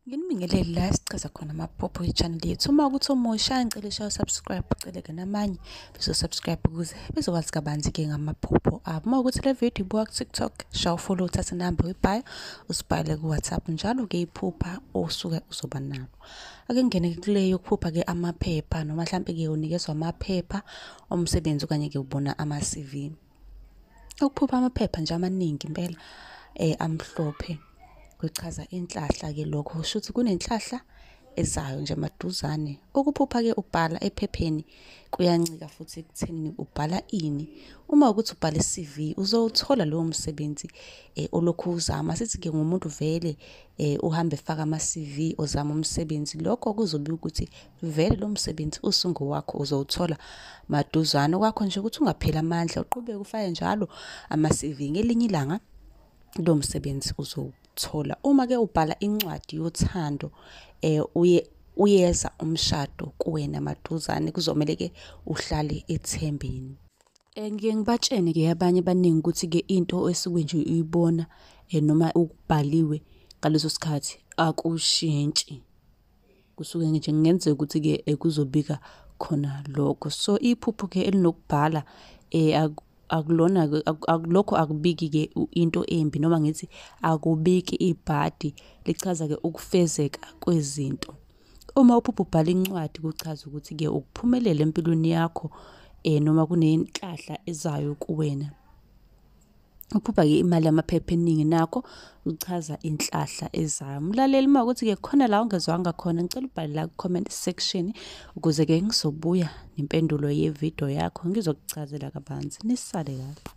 Nginibingelele la esichaza khona amaphupho e-channel yethu. Uma ukuthi omusha ngicela ushaye subscribe, ucele-ke namanye bezo-subscribe ukuze bezokwazi kabanzi-ke ngamaphupho abo. Uma ukuthi le video ibuka ku-TikTok, shaya u-follow, uthathe inamba kwi-bio, usibhale ku-WhatsApp njalo-ke iphupha osuke uzoba nalo. Ake ngingene kule yokuphupha-ke amaphepha noma hlampe-ke unikezwa amaphepha omsebenzi okanye-ke ubona ama-CV. Ukuphupha amaphepha nje amaningi impela amhlophe kuchaza inhlahla-ke lokho, kusho ukuthi kunenhlahla ezayo nje maduzane. Ukuphupha-ke ubhala ephepheni kuyancika futhi ekuthenini ubhala ini. Uma ukuthi ubhala i-CV uzowuthola lowo msebenzi olokhu uzama. Asithi-ke ngumuntu vele uhambe efaka ama-CV ozama umsebenzi, lokho kuzobe ukuthi vele lo msebenzi usungowakho uzowuthola maduzane. Okwakho nje ukuthi ungapheli amandla, uqhubeke ufake njalo ama-CV, ngelinye ilanga lo msebenzi uzowuthola. Uma-ke ubhala incwadi yothando uye uyeza umshado kuwena maduzane, kuzomele-ke uhlale ethembeni. Ngiye ngibatshene-ke abanye abaningi ukuthi-ke into esuke nje uyibona noma ukubhaliwe ngaleso sikhathi akushintshi. Kusuke nje kungenzeka ukuthi-ke kuzobika khona lokho. So iphupho-ke elinokubhala akulona-ke lokho akubiki-ke into embi noma ngithi akubiki ibhadi, lichaza-ke ukufezeka kwezinto. Uma uphupha ubhala incwadi kuchaza ukuthi-ke ukuphumelela empilweni yakho noma kunenhlahla ezayo kuwena. Uphupha-ke imali yamaphepha eningi nakho kuchaza inhlahla ezayo. Mlaleli, uma ukuthi-ke khona la ungezwanga khona, ngicela ubhale la ku-comment section ukuze-ke ngizobuya nempendulo yevidiyo yakho ngizokuchazela kabanzi. Nisale kahle.